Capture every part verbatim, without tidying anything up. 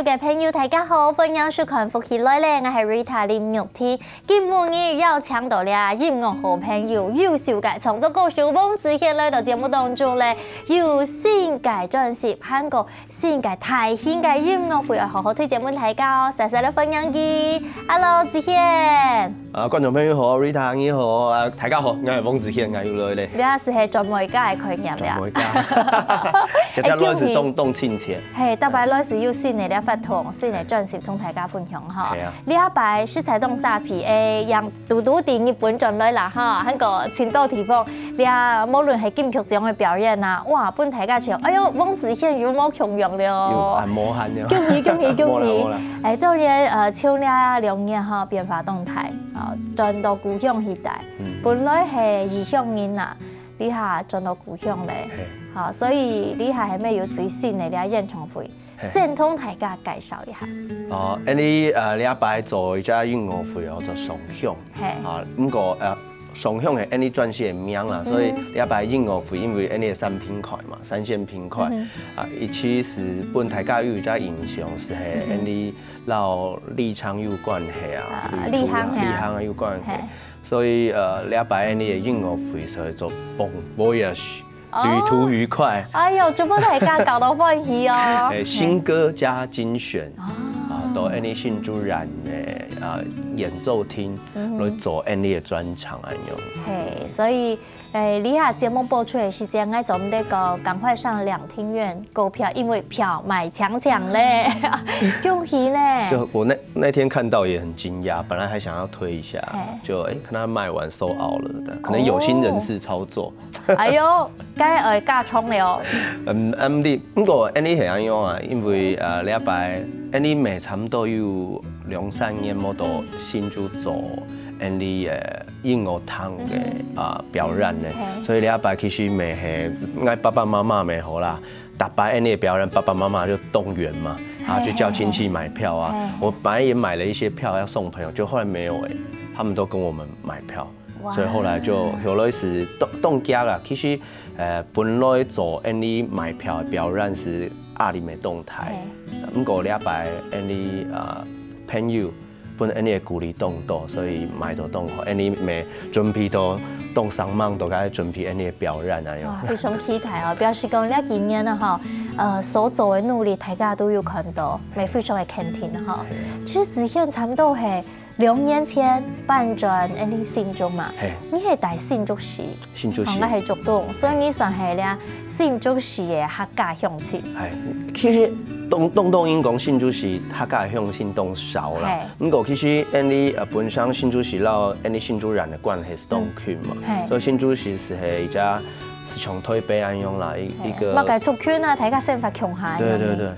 各位朋友，大家好，歡迎收看《福氣來了》，𠊎係 Rita 林玉婷。今晡日邀請到了音樂好朋友、優秀个創作歌手翁子賢來到節目當中咧，有新个專輯，還過新个大型个音樂會，愛好好推薦分大家哦，煞煞來歡迎佢。Hello，子賢。啊，觀眾朋友好，Rita 你好，啊，大家好，𠊎係翁子賢，𠊎又來咧。你也係係專門家个概念了。專門家，直接來係當當親切。嘿，大擺來係有新个了發通，新个專輯同大家分享哈。係啊。這擺實在當沙皮，誒，樣 堵堵在日本轉來啦哈，還過盡多地方，這無論係金曲獎个表演啊，哇，分大家笑，哎喲，翁子賢又無共樣了。又還無閒了。恭喜恭喜恭喜！無啦無啦。哎，當然，呃，像這兩年哈，變化當大，啊，轉到故鄉去戴。嗯。本來係異鄉人啊，這下轉到故鄉咧，嘿。好，所以這下還沒有最新个這演唱會。 嘿。先同大家介紹一下。哦，𠊎俚，呃，這擺做一隻音樂會哦，叫做上香。嘿。啊，毋過，呃，上香係𠊎俚專輯个名啦，嗯哼。所以這擺音樂會因為𠊎俚个三平台嘛，三線平台，嗯哼。啊，一直係分大家有一隻印象係，嗯哼。𠊎俚摎立場有關係啊，啊，旅途啊，立場係啊。立場有關係。嘿。所以，呃，這擺𠊎俚个音樂會係做Bon Voyage。 哦。旅途愉快。哎喲，全部都係大家搞到歡喜哦。哎，新歌加精選，哦。啊，到𠊎俚新竹縣个，啊，演奏廳，嗯哼。來做𠊎俚个專場恁樣。嘿，所以，哎，這下節目播出个時間，𠊎做毋得講，趕快上兩廳院購票，因為票賣淨淨咧，恭喜呢！就我那，那天看到也很驚訝，本來還想要推一下，嘿。就，哎，看它賣完sold out了，可能有心人士操作。哦。 哎喲，該愛加場了哦。嗯，嗯，你，毋過𠊎俚係恁樣啊，因為，呃，這擺𠊎俚乜差毋多有兩三年無到新竹做𠊎俚个音樂堂个，嗯哼。啊，表演呢，嘿。所以這擺其實乜係，𠊎爸爸媽媽乜好啦，逐擺𠊎俚个表演，爸爸媽媽就動員嘛，啊，嘿，就叫親戚買票啊。嘿，嘿。我本來也買了一些票要送朋友，就後來沒有欸，他們都跟我們買票。 哇。所以後來就後來係當，當遽啦。其實，呃，本來做𠊎俚買票个表演係阿里美動台，嘿。毋過這擺𠊎俚，呃，朋友分𠊎俚个鼓勵當多，所以賣到當好。𠊎俚乜準備到當生猛，都該準備𠊎俚个表演啊，哇，非常期待哦！表示講這幾年呢，吼，呃，所做个努力，大家都有看到，乜非常个肯定吼。嘿。其實子賢差毋多係 兩年前搬轉𠊎俚新竹嘛，嘿。你係戴新竹市，新竹市。哦，𠊎係竹東，所以你算係這新竹市个客家鄉親。嘿，其實當，當多人講新竹市客家鄉親當少啦。嘿。毋過其實𠊎俚，呃，本身新竹市摎𠊎俚新竹人个關係係當近嘛，嗯。嘿。所以新竹市係，係一隻係像台北恁樣啦，一，嘿，一個麼个族群啊，大家生活共下。對，對，對。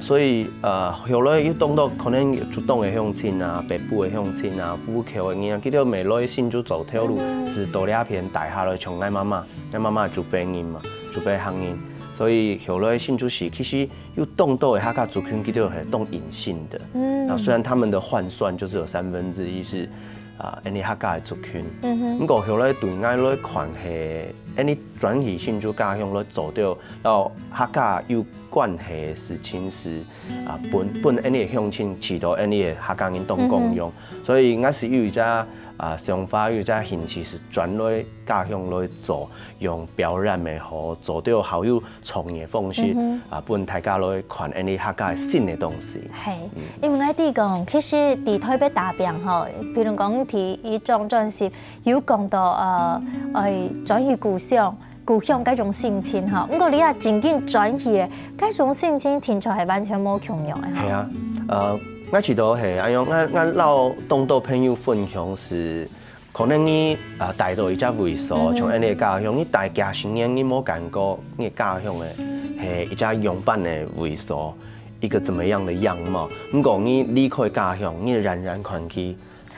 所以，呃，後來有當多可能竹東个鄉親啊、北部个鄉親啊、湖口个人啊，佢兜乜來新竹做頭路，嗯。係到這片戴下來，像𠊎媽媽，𠊎媽媽竹北人嘛，竹北客人。所以後來新竹市其實有當多个客家族群，佢兜係當隱性的。嗯。啊，雖然他們的換算就是有三分之一是，啊，𠊎俚客家个族群。嗯哼。毋過後來對𠊎來看係，𠊎俚轉去新竹家鄉來做到，摎客家有 關係个事情係，啊，分，分𠊎俚个鄉親知到𠊎俚个客家人當光榮。嗯哼。所以𠊎係有一隻，啊，想法，有一隻興趣係轉來家鄉來做，用表演乜好，做到好有創意个方式，嗯哼。啊，分大家來看𠊎俚客家个新个東西。嘿，嗯。因為𠊎知講，其實在台北打拚吼，比如講第一張專輯有講到，呃，愛轉去故鄉， 故鄉該種心情吼。毋過你啊，正經轉去个，該種心情聽著係完全無共樣个吼。係啊，呃，𠊎試著係，哎喲，𠊎，𠊎摎當多朋友分享係，可能你，啊，戴到一隻位所，嗯哼。像𠊎俚个家鄉，你戴幾十年，你無感覺你个家鄉个係一隻樣般个位所，一個怎麼樣的樣貌。毋過你離開家鄉，你冉冉看去，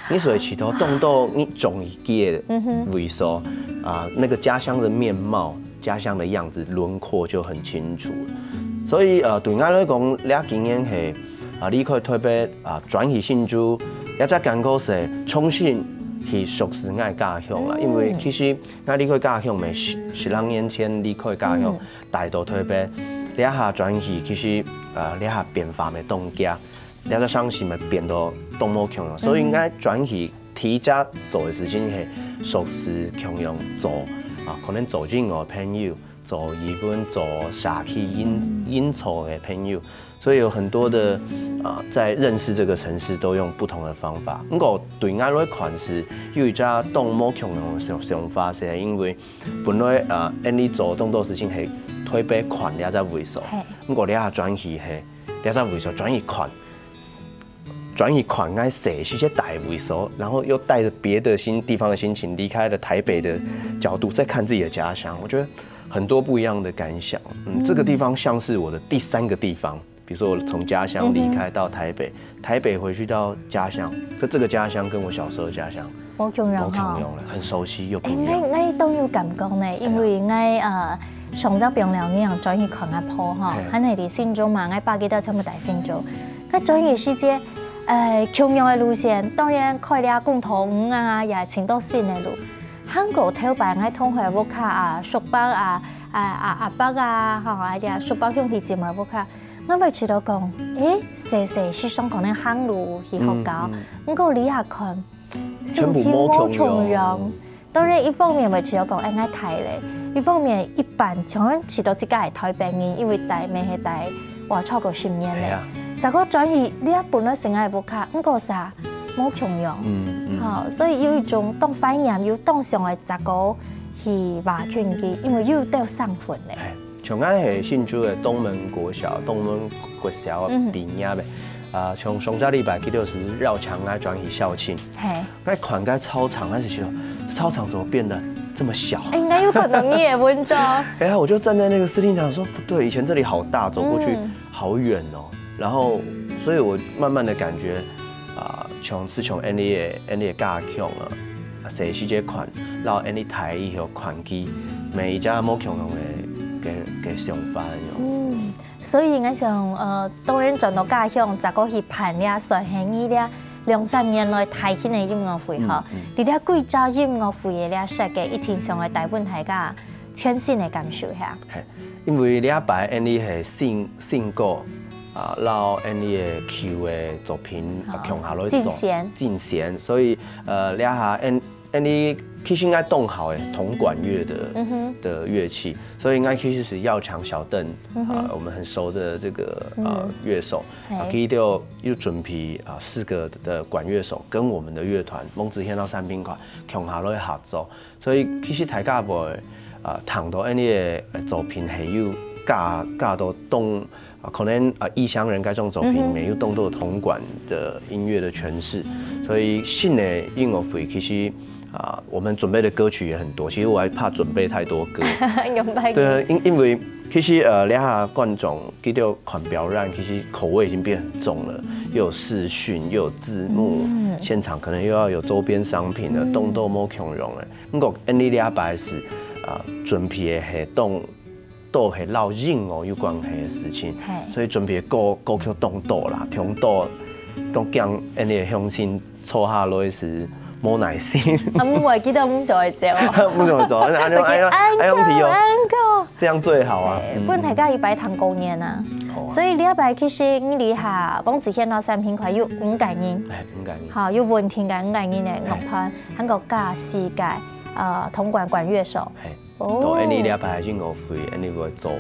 你所以試著當多你中意个位所，嗯哼。啊，那個家鄉的面貌、家鄉的樣子、輪廓就很清楚了。所以，呃，對𠊎來講，這幾年係，啊，離開台北，啊，轉去新竹，這隻感覺係重新去熟識𠊎家鄉啦。嗯。因為其實𠊎離開家鄉乜十，十零年前離開家鄉，嗯。戴到台北，這下轉去其實，呃，這下變化乜當遽，這隻城市乜變到當無共樣，所以應該轉去第一隻做个事情係熟識共樣做，啊，可能做音樂个朋友，做義文，做社區營，營造个朋友，所以有很多的，啊，在認識這個城市都用不同的方法。毋過對𠊎來看是有一隻當無共樣个想，想法，係因為本來，啊，𠊎俚做當多事情係台北看這隻位所，嘿。毋過這下轉去係這隻位所轉去看，轉去看𠊎細時節个位所，然後又帶著別的新地方的心情離開了台北的角度，再看自己的家鄉，我覺得很多不一樣的感想。嗯，這個地方像是我的第三個地方。 比如說我從家鄉離開到台北，台北回去到家鄉，可這個家鄉跟我小時候的家鄉無共樣哈。無共樣了，很熟悉又不一樣。欸，𠊎，𠊎當有感覺呢，因為𠊎，呃，上隻放尞日轉去看𠊎婆哈，嘿。還係在新竹嘛，𠊎爸佢兜全部在新竹。𠊎轉去時節，呃，共樣个路線，當然開了共同啊，也尋到新个路。還過頭擺𠊎同學屋下啊，叔伯啊，啊，啊，阿伯啊，吼，啊，這叔伯兄弟姊妹屋下， 𠊎會試著講，欸，細細時常可能行路去學校，毋過這下看，全部無共樣。當然，一方面會試著講，欸，𠊎大咧；一方面，一般像試著自家係台北人，因為在，乜係在，哇，超過十年咧。係啊。再過轉去，這本來係𠊎个屋下，毋過啥，無共樣。嗯，嗯。吼，所以有一種當懷念，又當想愛再過去懷近佢，因為又兜生份咧。係。 像𠊎係新竹个東門國小，東門國小畢業个，啊，像上隻禮拜佢兜係邀請𠊎轉去校慶，嘿。𠊎看該操場，𠊎就想，操場怎麼變得這麼小？應該有看著你个文章。哎呀，我就站在那個司令台，我說不對，以前這裡好大，走過去好遠哦。然後，所以我慢慢的感覺，啊，像，係像𠊎俚个，𠊎俚个家鄉啊，啊，細時節看，然後𠊎俚大以後看佢，乜一隻無共樣个，个，个想法恁樣。嗯，所以𠊎想，呃，當然轉到家鄉，再過去辦這算係你這兩三年來大型个音樂會吼，嗯，嗯。在這幾隻音樂會个這設計，一定想愛帶分大家全新个感受哈。嘿，因為這擺𠊎俚係新，新歌，啊，摎𠊎俚个舊个作品，啊，哦，共下來做，進前。進前，所以，呃，這下𠊎 𠊎俚其實應該當好誒，銅管樂的，嗯哼。的樂器，所以應該其實是要搶小鄧，嗯哼。啊，我們很熟的這個，呃，嗯。樂手，嘿。啊，佢就有準備，啊，四個的管樂手跟我們的樂團，翁子軒摎單品寬，共下來合作。所以其實大家會，啊，聽著𠊎俚个，呃，作品係有加，加到當 啊，可能，啊，《異鄉人》該種作品，嗯哼。乜有當多銅管的音樂的詮釋，所以新的音樂會其實，啊，我們準備的歌曲也很多，其實我還怕準備太多歌。明白。對啊，因，因為其實，呃，這下觀眾佢兜看表演，其實口味已經變很重了，又有視訊，又有字幕，嗯。現場可能又要有周邊商品了，嗯。當多無共樣了。毋過，𠊎俚這擺係，啊，準備个係當 都係摎音樂有關係个事情，嘿。所以準備个歌，歌曲當多啦，當多，當驚𠊎俚鄉親坐下來係無耐心。啊，毋會，記得毋想愛走哦。毋想愛走，恁樣，恁樣，恁樣提哦。恁樣。這樣最好啊。嘿，嗯。分大家一擺聽過年啊。好啊。所以這擺其實你這下，翁子軒摎單品寬有五個人，哎，五個人。好，有穩定个五個人个樂團，嘿。還過加四個，呃，銅管管樂手。嘿。 哦。到𠊎俚這擺音樂會，𠊎俚會做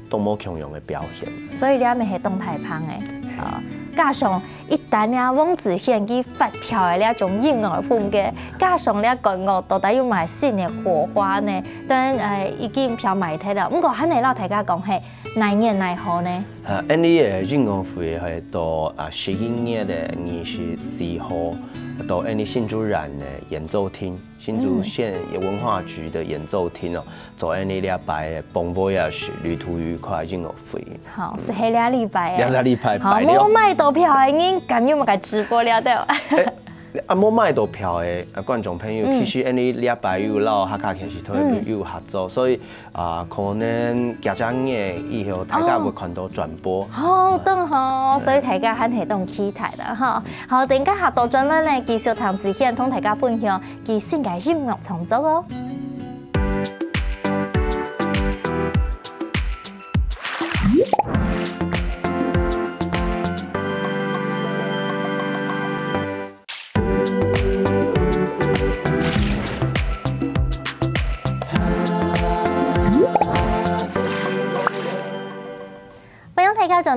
當無共樣个表現。所以這乜係當大棒个。嘿。啊，加上一旦這翁子軒佢發條个這種音樂風格，加上這管樂到底有麼个新个火花呢？當然，呃，已經飄埋忒了。毋過還係摎大家講，係哪年哪號呢？啊，𠊎俚个音樂會係到，啊，十一月个二十四號，到𠊎俚新竹縣个演奏廳。 新竹縣文化局个演奏廳哦，做𠊎俚這擺个Bon Voyage旅途愉快音樂會。好，係下這禮拜个。這禮拜拜六。好，無買到票个人，敢有麼个直播了對？欸，啊，無買到票个，啊，觀眾朋友，嗯。其實𠊎俚這擺有摎客家電視台有，嗯。有合作，所以 啊，可能幾隻月以後，大家會看到轉播。哦，當好，所以大家還係當期待个哈。好，等一下下到轉來呢，繼續聽子軒同大家分享佢新个音樂創作哦。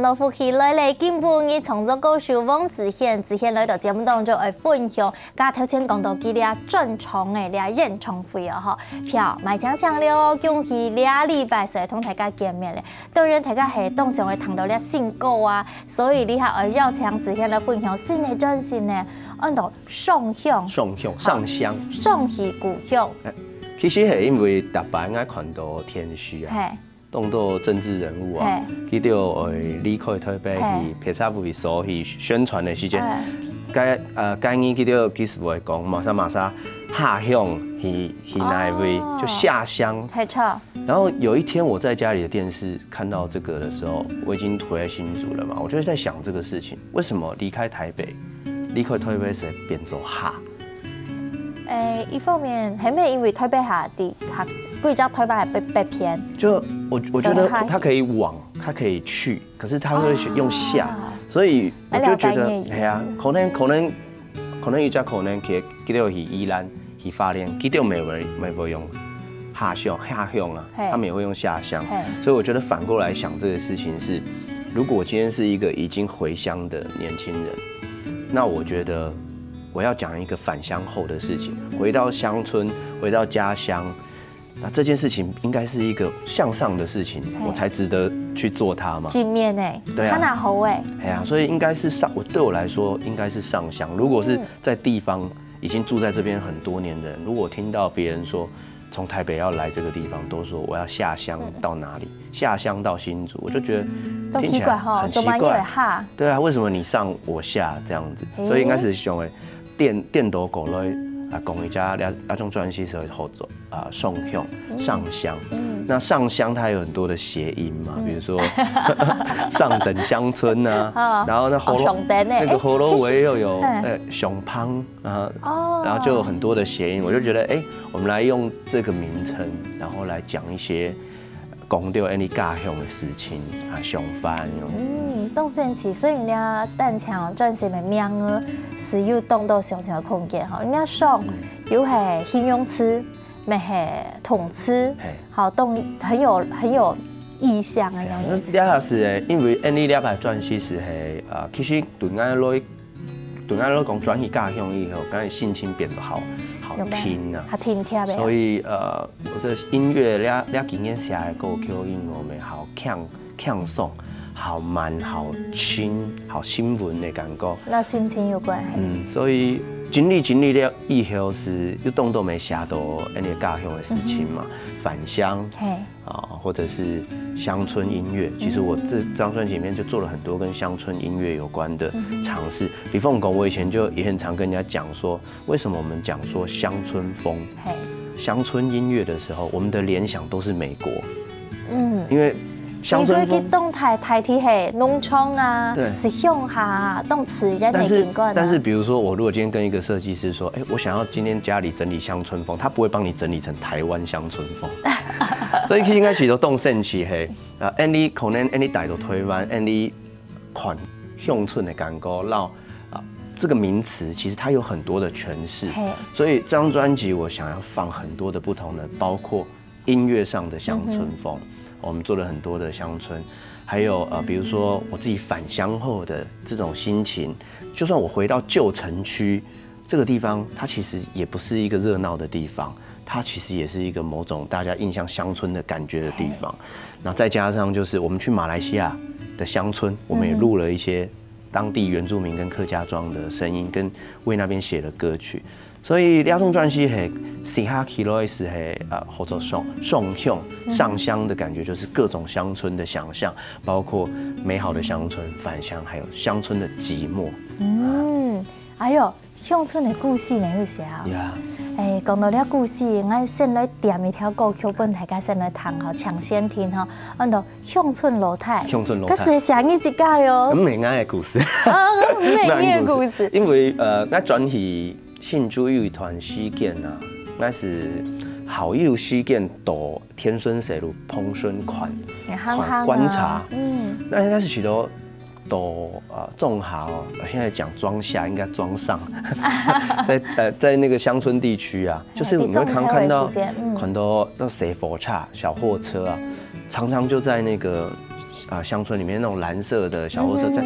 老福氣來了，今晡日創作歌手黃子賢，子賢來到節目當中來分享，剛頭先講到佢這專場个這演唱會哦，吼，票賣淨淨了哦，恭喜這禮拜就同大家見面了。當然大家係當想愛聽到這新歌啊，所以這下愛邀請子賢來分享新个專輯呢，安到上香，上香，上香，上去故鄉。其實係因為逐擺𠊎看到電視啊，嘿。當多政治人物啊，嘿。佢兜會離開台北去別隻位所去宣傳个時間，嘿。該，呃，該日佢兜其實會講麼儕麼儕下鄉去，去哪位，哦。就下鄉。沒錯。然後有一天我在家裡的電視看到這個的時候，我已經回來新竹了嘛，我就在想這個事情，為什麼離開台北，離開台北就變做下？ 誒，一方面，係毋係因為台北下地，下，規隻台北下北，北片？就我，我覺得他可以往，他可以去，可是他會用下，啊。所以我就覺得，哎，了解你的意思。哎呀，可能，可能，可能有隻可能，佢，佢兜去宜蘭，去花蓮，佢兜乜會，乜會用下鄉，下鄉啊。 嘿。他們也會用下鄉。嘿。所以我覺得反過來想這個事情是，如果我今天是一個已經回鄉的年輕人，那我覺得我要講一個返鄉後的事情，回到鄉村，回到家鄉，那這件事情應該是一個向上的事情，嘿。我才值得去做它嘛。正面欸，對啊。較好欸。哎呀，所以應該是上，我，對我來說應該是上鄉。如果是在地方已經住在這邊很多年的人，如果聽到別人說，從台北要來這個地方，都說我要下鄉到哪裡，嗯。下鄉到新竹，我就覺得聽起來很奇怪。都奇怪吼，做麼个會下？對啊，為什麼你上我下這樣子？嘿。所以應該是想欸，顛，顛倒過來啊，講一下這，這張專輯係合作啊，上鄉，嗯。上鄉。嗯。那上鄉它有很多的諧音嘛，嗯。比如說上等鄉村啊，哦。然後那河洛，哦，上等欸，那個河洛話又有，欸，其實，欸，上芳。 啊，哦。然後就有很多的諧音，我就覺得，欸，我們來用這個名稱，然後來講一些講到恁呢家鄉的事情啊，想法恁樣。嗯，當神奇，所以人家單淨專輯个名字係有當多想像个空間吼。人家上，嗯。又係形容詞，乜係動詞，嘿。好，當，很有，很有意象个樣子。嘿，那這下是欸，因為恁呢這個專輯係係，呃，其實對𠊎來 對𠊎來講，轉去家鄉以後，感覺心情變得好，好定啊。有咩？好定定个啊。所以，呃，這音樂，這，這幾年寫个歌曲，音樂乜好輕，輕鬆，好慢，好輕，好新聞个感覺。那心情有關係。嗯，所以整理整理了以後是，有當多乜寫到恁呢家鄉个事情嘛，嗯哼。返鄉。嘿。 啊，或者是鄉村音樂。其實我這張專輯裡面就做了很多跟鄉村音樂有關的嘗試。嗯哼。比方講，我以前就也很常跟人家講說，為什麼我們講說鄉村風？嘿。鄉村音樂的時候，我們的聯想都是美國。嗯。因為鄉村風，你過去當大，大體係農場啊，對。係鄉下啊，當自然个景觀啊。但是，但是比如說，我如果今天跟一個設計師說，欸，我想要今天家裡整理鄉村風，他不會幫你整理成台灣鄉村風。 所以佢應該係都當生趣係，啊，恁呢可能恁呢帶到台灣，恁呢看鄉村个感覺，然後，啊，這個名詞其實它有很多的詮釋。嘿。所以這張專輯我想要放很多的不同的，包括音樂上的鄉村風，嗯哼。我們做了很多的鄉村，還有，呃，比如說我自己返鄉後的這種心情，就算我回到舊城區，這個地方它其實也不是一個熱鬧的地方，它其實也是一個某種大家印象鄉村的感覺的地方。嘿。那再加上就是我們去馬來西亞的鄉村，我們也錄了一些當地原住民跟客家莊的聲音，跟為那邊寫的歌曲。所以這張專輯係寫下去來係係，呃，叫做上，上鄉，上鄉的感覺，就是各種鄉村的想像，包括美好的鄉村、返鄉，還有鄉村的寂寞。嗯，哎喲， 鄉村个故事呢，有寫啊。呀。欸，講到這故事，𠊎先來點一條歌曲分大家先來聽吼，搶先聽吼，安到鄉村老太。鄉村老太。該係寫你自家个哦。毋係𠊎个故事。啊，毋係你个故事。因為，呃，𠊎轉去新竹有一段時間啊，𠊎係好有時間到天順西路、豐順看，看觀察。嗯。那應該是去到 到，呃，庄下哦，呃，現在講庄下，應該庄上，在，呃，在那個鄉村地區啊，就是你會常看到，看到那水貨車、小貨車啊，常常就在那個啊、乡村里面那种蓝色的小货车在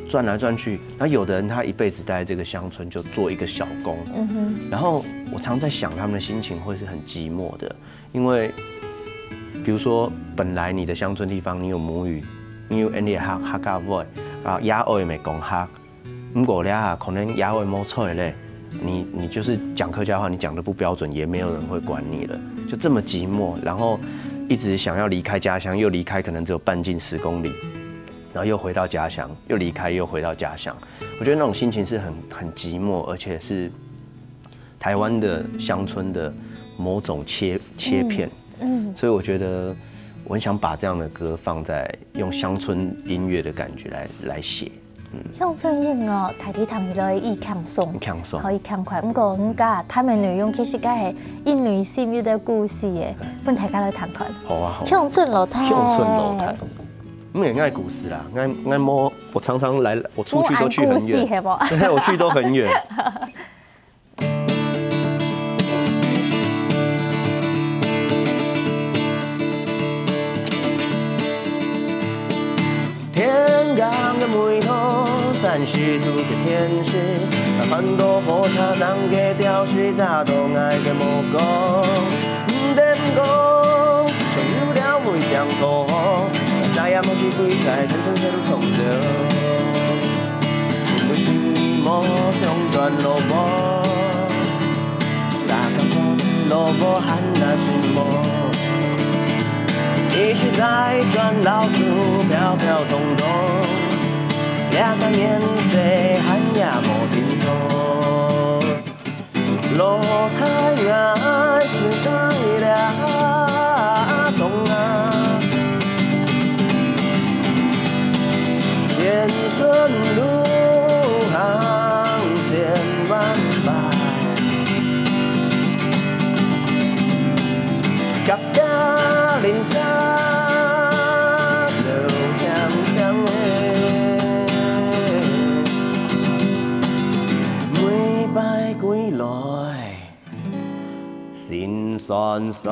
转来转去。然后有的人他一辈子待在这个乡村，就做一个小工。然后我常在想，他们的心情会是很寂寞的，因为比如说，本来你的乡村地方，你有母语，你有你的客客家话，啊，也愛会講客。毋過了啊，可能也愛無出咧，你你就是讲客家话，你讲的不标准，也没有人会管你了，就这么寂寞。然后一直想要离开家乡，又离开可能只有半径十公里，然后又回到家乡，又离开，又回到家乡。我觉得那种心情是很很寂寞，而且是台湾的乡村的某种切切片。嗯，所以我觉得我很想把这样的歌放在用乡村音乐的感觉来来写。乡村音乐，大体听起来已轻松，轻松好，已轻快。毋过，人家谈的内容其实个系一内心一个故事耶，分大家来谈谈。好啊，好啊。乡村老太，乡村老太。没有爱故事啦，爱爱摸，我常常来，我出去都去很远，不按故事，系不？对，我去都很远。天干个梅头，三十度个天时，看到火车上个吊饰，咋都爱个目光。唔得讲，像有了梅香土，再也无机会在青春铁路冲走。为什么想转落寞？ 啥个路无喊那什么？一直在转老路，飘飘动动，两三年岁还也无定数。老太原是在了中啊。 天顺路行千万拜，脚踏林下走香香哎，每摆归来心酸酸。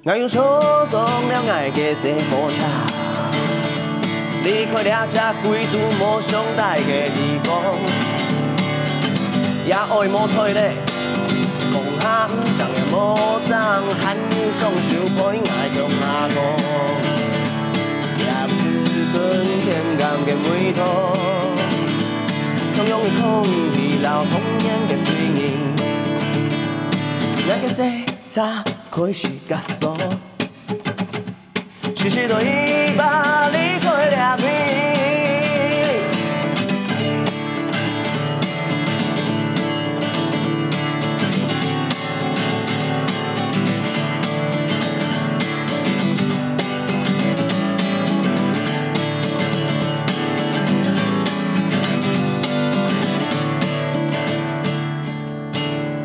𠊎又坐上了𠊎个細火車，離開這隻歸途無想待个地方，也愛無彩咧，講下毋正也無正，喊你雙手陪𠊎共下講，也毋知春天感个味道，同樣个空氣摎童年个回憶，𠊎个細 車開始加速，時時都一把離開了你。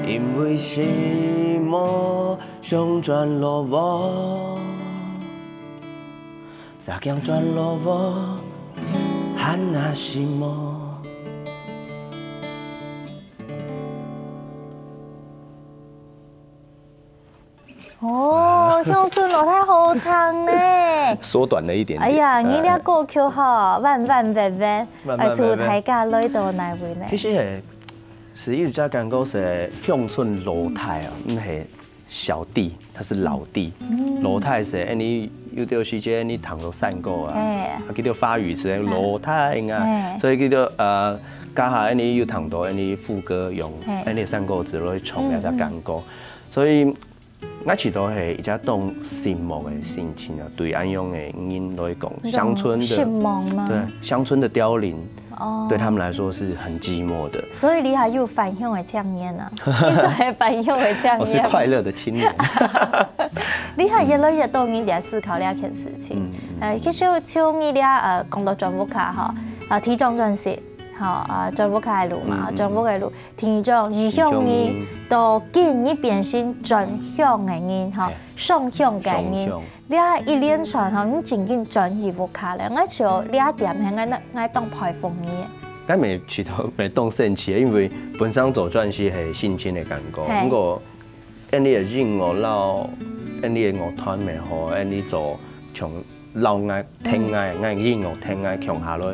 因為什麼 想轉落屋，煞驚轉落屋，喊那什麼？哦，鄉村老太好聽呢。缩短了一点点。哎呀，呃你這歌曲吼，彎彎彎彎，彎彎彎彎哎，祝大家來到哪位呢？其實係，係一隻感覺係鄉村老太啊，毋係小弟，他是老弟。老太係，哎，你有段時間你聽到山歌啊，哎啊，叫做發語詞，老太啊，哎所以叫做呃，加下哎，你有聽到哎，你副歌用哎哎，你山歌詞來唱一隻感覺，所以。 𠊎試著係一隻當寂寞个心情啊，對恁樣个人來講，鄉村失的望嗎？對鄉村的凋零，哦對他們來說是很寂寞的。所以你還有返鄉的青年啊，你係返鄉的青年。我是快樂的青年。你看越來越多人在思考這件事情。呃，其實像你這呃講到轉屋下吼，啊，第一張專輯，吼，啊，轉屋下个路嘛，轉屋个路，第二張異鄉人，到今你變成轉鄉个人吼，上鄉个人。這一連串吼，你正經轉去屋下咧，𠊎想這點係𠊎𠊎當佩服你。但每試著每當生氣，因為本身做專輯係新鮮个感覺，毋過恁樣个音樂摎恁呢个樂團也好，恁呢做像老外、聽外、外語樂聽外，共下來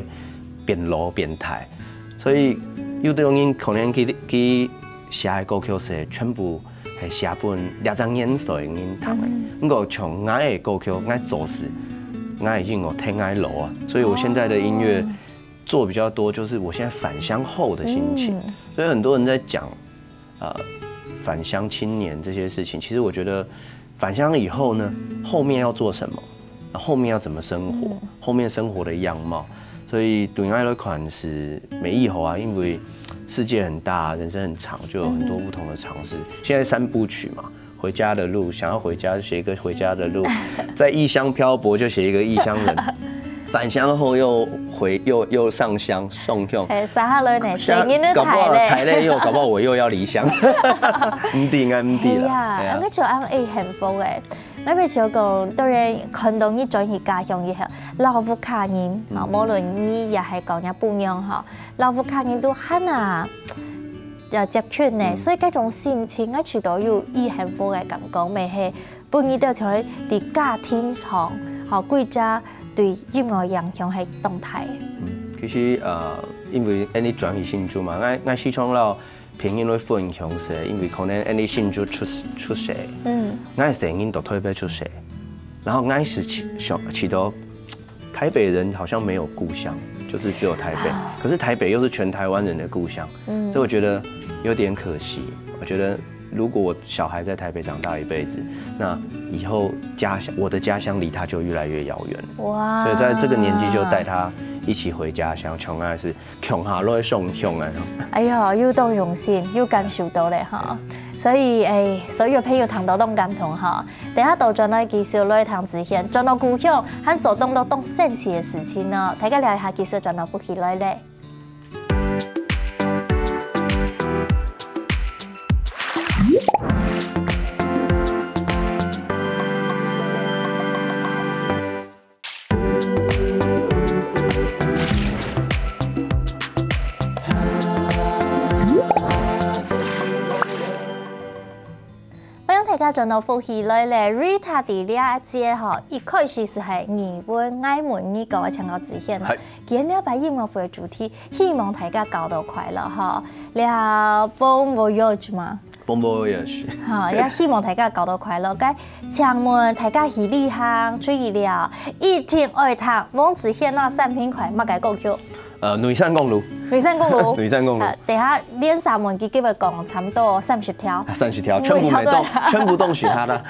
變老變大。所以有種人可能佢佢寫个歌曲係全部係寫分這隻年歲个人聽个。毋過像𠊎个歌曲，𠊎做事，𠊎个音樂聽𠊎老啊，所以我現在的音樂做比較多，就是我現在返鄉後的心情。所以很多人在講，呃，返鄉青年這些事情，其實我覺得返鄉以後呢，後面要做什麼，後面要怎麼生活，後面生活的樣貌。所以對𠊎來看是無疑問啊，因為世界很大，人生很長，就有很多不同的嘗試。現在三部曲嘛，回家的路，想要回家就寫一個回家的路，在異鄉漂泊就寫一個異鄉人，返鄉後又回又又上鄉上鄉，哎，寫下來呢，寫人都搞不好大咧。大咧又搞不好我又要離鄉，毋知啊，毋知啦。哎呀，哎呀恁樣就恁會幸福誒。𠊎咪就講，當然看到你轉去家鄉以後，老屋下人，吼，無論你也係講若餔娘吼，老屋下人都還啊，要接近呢，所以該種心情，𠊎試著有已幸福个感覺，乜係分你兜像在家庭上，吼，歸家對音樂影響係當大。其實呃，因為恁呢轉去新竹嘛，𠊎𠊎時常摎別人來分享係，因為可能恁呢新竹出出世，嗯，𠊎細人都台北出世，然後𠊎係試想試著台北人好像沒有故鄉，就是只有台北，可是台北又是全台灣人的故鄉，所以我覺得有點可惜。我覺得如果我小孩在台北長大一輩子，那以後家鄉我的家鄉離他就越來越遙遠。哇所以在這個年紀就帶他一起回家鄉，從來是共下來上鄉啊。哎喲，又當用心，又感受到咧哈。所以，哎，所有朋友聽到當感動哈。等下倒轉來繼續來聽子賢，轉到故鄉，還做當多當神奇个事情呢。大家尞一下，繼續轉到福氣來咧。 歡迎大家轉到福氣來咧，Rita在這一節吼，一開始係藝文愛問你講个請教子賢吼，今日這擺音樂會个主題，希望大家搞到快樂吼，這Bon Voyage嘛， Bon Voyage，吼，也希望大家搞到快樂。該請問大家去旅行、出去尞，一定愛聽黃子賢个產品款麼个歌曲？呃，內山公路，內山公路。內山公路，呃，等下連續問佢，佢會講差不多三十條。三十條，全部沒動，全部動起他的，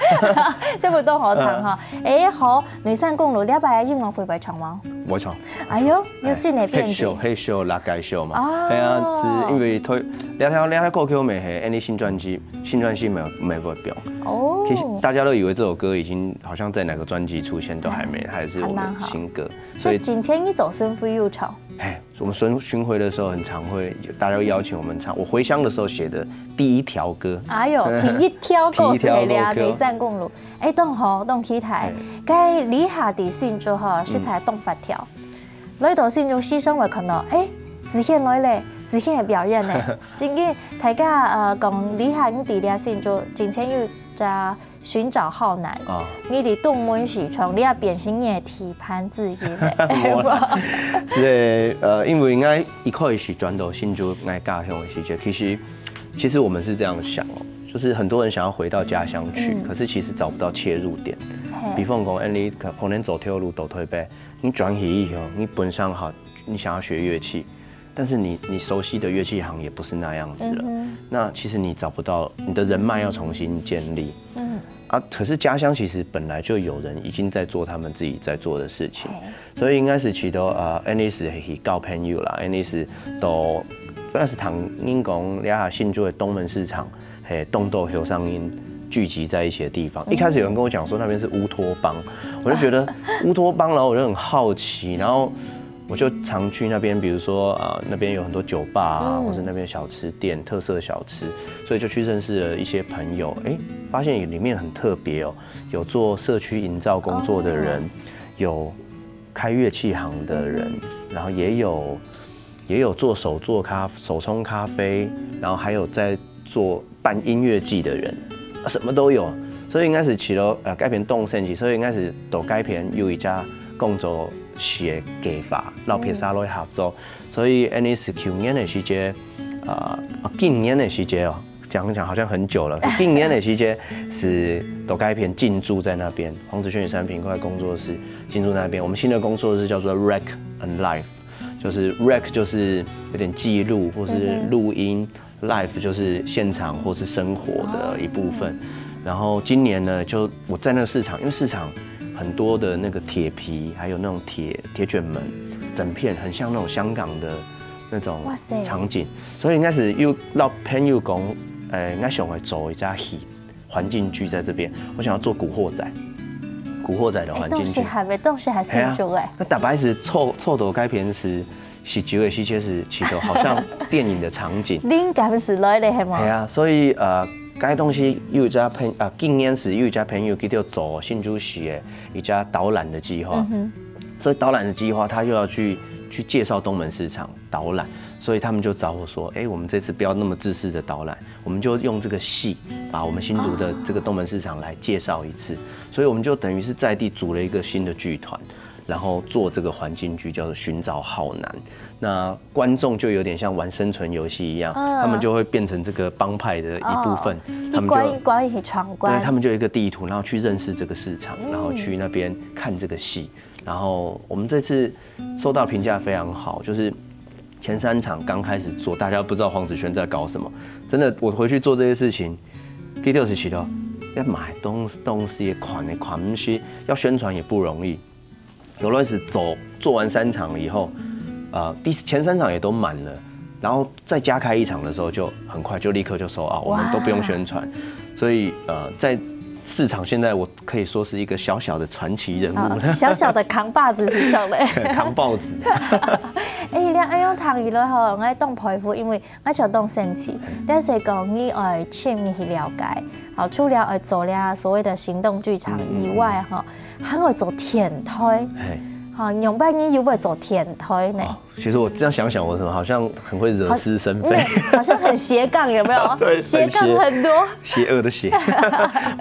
全部都好聽哈。哎，好，內山公路這擺音樂會會唱嗎？我唱。哎喲，有新的變黑秀，化。黑秀，拉改秀嘛。哦對啊，是因為推，兩條兩條歌曲沒黑，恁呢新專輯，新專輯沒有沒有表。哦，其實大家都以為這首歌已經好像在哪個專輯出現，都還沒，還是我的新歌。所以今天你走巡迴有唱。哎，我們巡巡迴的時候，很常會大家會邀請我們唱。我回鄉的時候寫的第一條歌，哎喲，第一條歌曲係這第一條歌曲內山公路，哎，當好，當期待。該這下在新竹吼，實在當發條。來到新竹時常會看到，哎，子賢來咧，子賢个表演咧。真个，大家呃講這下你在這新竹，真正有隻尋找好難。啊，你在東門市場，你也變成你个地盤之一咧。是的，呃，因為𠊎一開始轉到新竹，𠊎家鄉的時節，其實其實我們是這樣想哦，就是很多人想要回到家鄉去，可是其實找不到切入點。比方講，恁呢可可能走投路到台北，你轉去以後，你本身好，你想要學樂器，但是你你熟悉的樂器行也不是那樣子了。那其實你找不到，你的人脈要重新建立。嗯。啊，可是家鄉其實本來就有人已經在做他們自己在做的事情，所以應該是起到呃，Anis 係交朋友啦，Anis 都，但是聽人講，這下新竹的東門市場，嘿，當多後生人聚集在一起的地方。一開始有人跟我講說那邊是烏托邦，我就覺得烏托邦，然後我就很好奇，然後我就常去那邊，比如說啊、呃，那邊有很多酒吧啊，或是那邊小吃店、特色小吃，所以就去認識了一些朋友。哎，發現裡面很特別哦，有做社區營造工作的人，有開樂器行的人，然後也有也有做手做咖手冲咖啡，然後還有在做辦音樂祭的人，啊什麼都有。所以應該係除了呃該片動身去，所以應該係到該片有一家工作室的計劃，然後別儕來合作，所以恁呢係舊年的時節，啊、啊今年的時節哦，講講好像很久了，今年的時節是到該片進駐在那邊，黃子軒與三平快工作室進駐那邊。我們新的工作室叫做 Rec and Life，就是 Rec 就是有點記錄或是錄音，life 就是現场或是生活的一部分。然后今年呢，就我在那个市场，因为市场很多的那个铁皮，还有那种铁铁卷门，整片很像那种香港的那种哇塞场景，所以應該係有老朋友講，誒，𠊎想要做一隻戲，環境劇在這邊，我想要做古惑仔，古惑仔的哎，環境劇都是。還沒，都是還係啊新竹哎。那大白石臭臭头該片是喜剧的，其实是其实好像電影的場景。靈感是來了，係嗎？係啊，所以呃，該東西有一家朋啊，今年是有一家朋友佢就做新竹市的一家導覽的計劃，所以導覽的計劃他就要去去介紹東門市場導覽，所以他們就找我說，哎，我們這次不要那麼制式的導覽，我們就用這個戲把我們新竹的這個東門市場來介紹一次，所以我們就等於是在地組了一個新的劇團，然後做這個環境劇，叫做《尋找浩南》。那觀眾就有點像玩生存遊戲一樣，嗯他們就會變成這個幫派的一部分，哦他們就一關一關一起闖關。對，他們就有一個地圖，然後去認識這個市場，然後去那邊看這個戲。然後我們這次受到評價非常好，就是前三場剛開始做，大家不知道黃子軒在搞什麼。真的，我回去做這些事情，第六十期的，要買東東西也款也款，不是要宣傳也不容易。有陣時走做完三場以後，呃，第前三場也都滿了，然後再加開一場的時候，就很快就立刻就sold out，我們都不用宣傳，所以呃，在市場現在我可以說是一個小小的傳奇人物，啊，小小的扛把子係上來。扛報紙。哎，你恁樣聽起來吼，𠊎當佩服，因為𠊎想當生趣。但是講你愛深入去了解，好，除了愛做了所謂的行動劇場以外，哈，還愛做電台，嘿，好，仰般你又會做電台呢？哦，其實我這樣想想，我怎麼好像很會惹是生非？嗯，好像很斜槓，有沒有？對斜槓很多。邪惡的邪。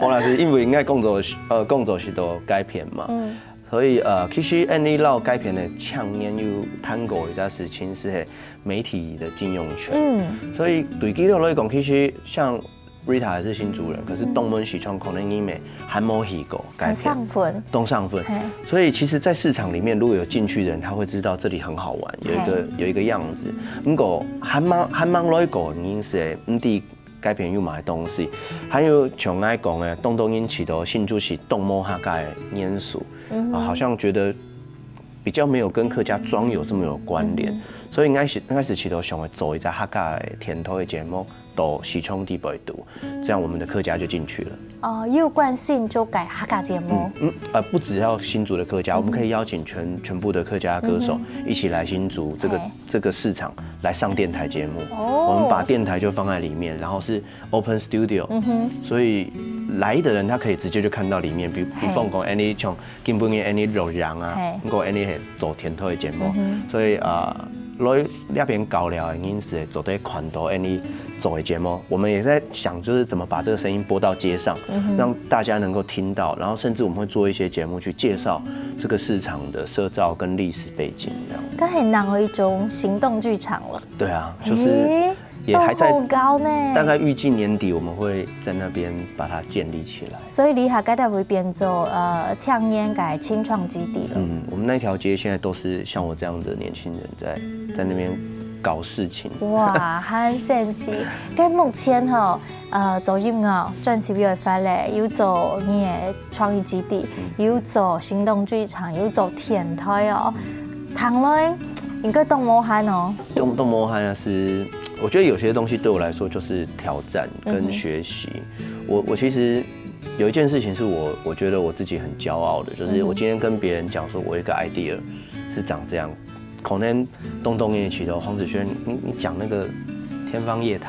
我老師，因為應該工作是呃工作是都改編嘛，嗯所以呃其實恁呢摎改編的青年有談過一件事情，是媒體的禁用權。嗯，所以對佢等來講，其實像 Rita 還是新竹人，可是東門市場可能你們還沒去過改編。很生份。東上份嘿，所以其實，在市場裡面，如果有進去的人，他會知道這裡很好玩，有一個有一個樣子。不過還吂還吂來過，你是毋知改編有麼个東西。還有像𠊎講的，當多人去到新竹是當無客家的元素，啊，好像覺得比較沒有跟客家莊有這麼有關聯，所以應該是應該是去到想要做一隻客家的電台的節目，到市場底背肚，這樣我們的客家就進去了。哦，有關新竹个客家節目。嗯，呃，不只要新竹的客家，我們可以邀請全全部的客家歌手一起來新竹這個嘿這個市場來上電台節目。哦我們把電台就放在裡面，然後是 open studio，嗯哼，所以來的人他可以直接就看到裡面，比比方講，恁呢像今晡日恁呢錄像啊嘿，不過恁呢係做電台的節目嗯，所以呃，來這邊搞了的人是做得看到恁呢做的節目。我們也在想，就是怎麼把這個聲音播到街上，讓大家能夠聽到，然後甚至我們會做一些節目去介紹這個市場的社造跟歷史背景，這樣。該係另外一種行動劇場了。對啊，就是誒，也還在都好高呢。大概預計年底我們會在那邊把它建立起來。所以你下个就會變做呃青年个青創基地了。嗯，我們那條街現在都是像我這樣的年輕人在在那邊搞事情。哇，很神奇！該目前吼，呃，做音樂專輯有發咧，有做你个創意基地，有做行動劇場，有做電台哦。聽來應該當無閒哦。動動魔汉啊，是我覺得有些東西對我來說就是挑戰跟學習。我我其實有一件事情是我我覺得我自己很驕傲的，就是我今天跟別人講說我有一個 idea 是長這樣，可能東東也起頭，黃子軒，你你講那個天方夜譚，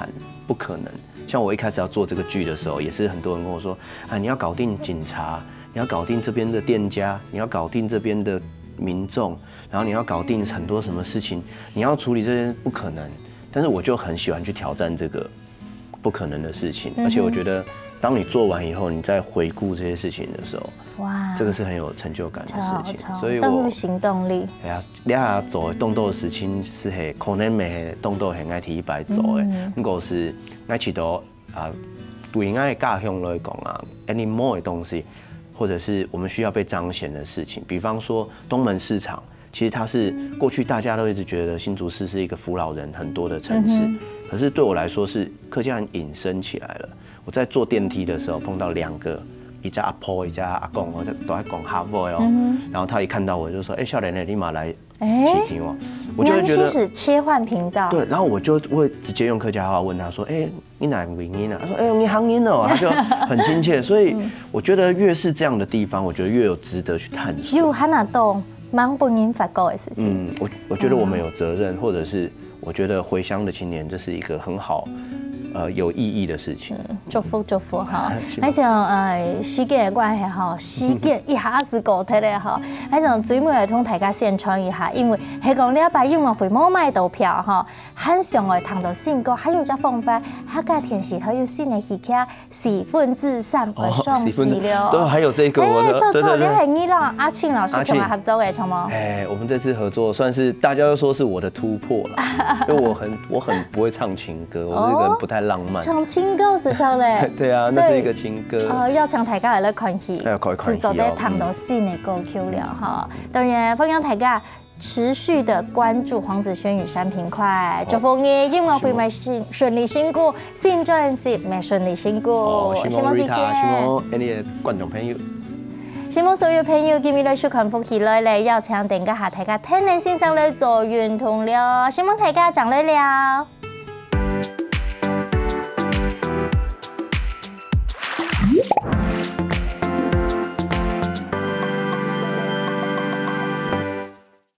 不可能。像我一開始要做這個劇的時候，也是很多人跟我說，啊，你要搞定警察，你要搞定這邊的店家，你要搞定這邊的民眾，然後你要搞定很多什麼事情，你要處理這些不可能。但是我就很喜歡去挑戰這個不可能的事情，而且我覺得当你做完以后，你再回顾这些事情的时候，哇，这个是很有成就感的事情。所以我动物行动力，哎呀，你啊做动作的事情是很可能没动作很爱提一百走哎，如果是那起头啊，对爱家乡来讲啊，any more 的东西，或者是我们需要被彰显的事情，比方说东门市场。其实它是过去大家都一直觉得新竹市是一个福佬人很多的城市，可是对我来说是客家人隐身起来了。我在坐电梯的时候碰到两个，一家阿婆一家阿公，我就都在讲哈佛哦，然后他一看到我就说：“哎，笑脸的立马来，哎，起听哦。”我就会觉得，你们其实切换频道，对，然后我就会直接用客家话问他说：“哎，你哪位人啊？”他说：“哎，你行人哦。”他就很亲切，所以我觉得越是这样的地方，我觉得越有值得去探索。有还拿到蛮不人法国的事情。嗯，我我觉得我们有责任，或者是我觉得回乡的青年，这是一个很好，呃，有意义的事情。祝福祝福哈。还想呃，时间的关系哈，时间一下子过去了哈，还想最尾来同大家宣传一下，因为还讲了白音乐会没买到票哈。 很想要听到新歌，还有一个方法，客家电视台有新的喜剧，四分之三要上市了。都还有这个，我的，哎，对对对，你还你啦，阿庆老师同我合作的，好吗？哎，我们这次合作算是大家都说是我的突破了，因为我很我很不会唱情歌，我这个人不太浪漫。唱情歌是唱嘞，对啊，那是一个情歌。哦，要唱大家来看戏，哎，看看戏哦，是做得听到新的歌曲了哈。当然，欢迎大家 持续的关注黄子軒與山平快，祝福你音樂會乜順順利成功，新專輯乜順利成功，希望 Rita，希望你的觀眾朋友，希望所有朋友今日來收看福氣來了，邀請等个下大家天天線上來做運動了，希望大家正來了。